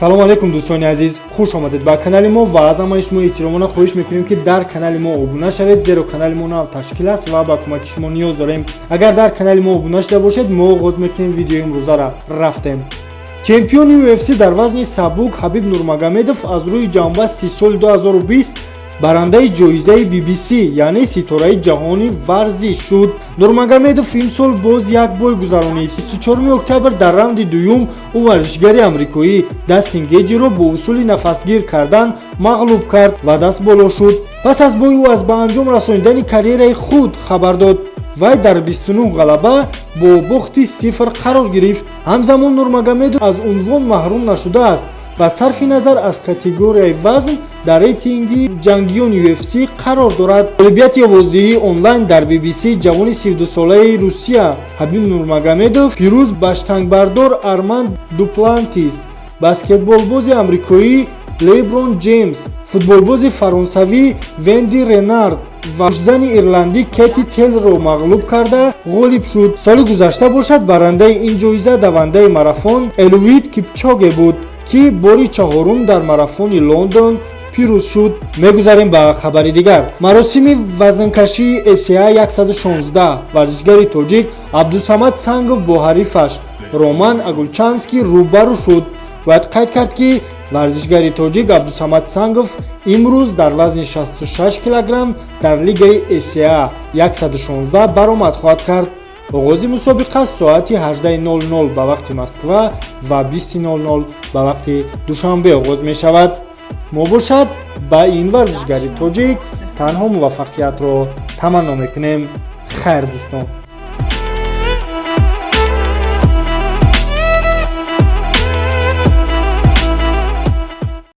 Салом алейкум, дӯстони азиз, хуш омадед ба канали мо ва аз ҳамаи шумо эҳтиромона хоҳиш мекунем, ки дар канали мо обуна шавед, зеро канали мо нав ташкил аст ва ба кӯмаки шумо ниёз дорем. Агар дар канали мо обуна шуда бошед, мо оғоз мекунем видеои имрӯзара. Рафтем. Чемпиони UFC дар вазни сабук Ҳабиб Нурмагомедов аз рӯи ҷамъбасти соли 2020 барандаи ҷоизаи BBC, яъне ситораи ҷаҳони варзиш шуд. Нурмагомедов имсол боз як бой гузаронид. 24 октябр дар раунди дуюм ӯ варзишгари амрикоӣ Дастин Геҷиро бо усули нафасгир кардан мағлуб кард ва даст боло шуд. Пас аз бой ӯ аз ба анҷом расонидани карьераи худ хабар дод. Вай дар 29 ғалаба бо бохти 0 қарор гирифт. Ҳамзамон Нурмагомедов аз унвон маҳрум нашудааст ва сарфи назар аз категорияи вазн дар рейтинги ҷангиёни UFC қарор дорад. Ғолибияти овоздиҳии онлайн дар BBC ҷавони 32-солаи Русия Ҳабиб Нурмагомедов пирӯз ба штангбардор Арманд Дуплантис, баскетболбози амрикоӣ Леброн Ҷеймс, футболбози фаронсавӣ Венди Ренард ва муштзани ирландӣ Кети Тейлорро мағлуб карда ғолиб шуд. Соли гузашта бошад, барандаи ин ҷоиза давандаи марафон Элуид Кипчоге буд, ки бори чаҳорум дар марафони Лондон пирӯз шуд. Мегузарем ба хабари дигар. Маросими вазнкашии ACA 116 варзишгари тоҷик Абдусамад Сангов бо ҳарифаш Роман Агулчанский рӯбарӯ шуд. Бояд қайд кард, ки варзишгари тоҷик Абдусамад Сангов имрӯз дар вазни 66 килограмм дар лигаи ACA 116 баромад хоҳад кард. Оғози мусобиқа соати 18:00 ба вақти Москва ва 20:00 ба вақти Душанбе оғоз мешавад. Мо бошад, ба ин варзишгари тоҷик танҳо муваффақиятро таманно мекунем. Хайр, дӯстон.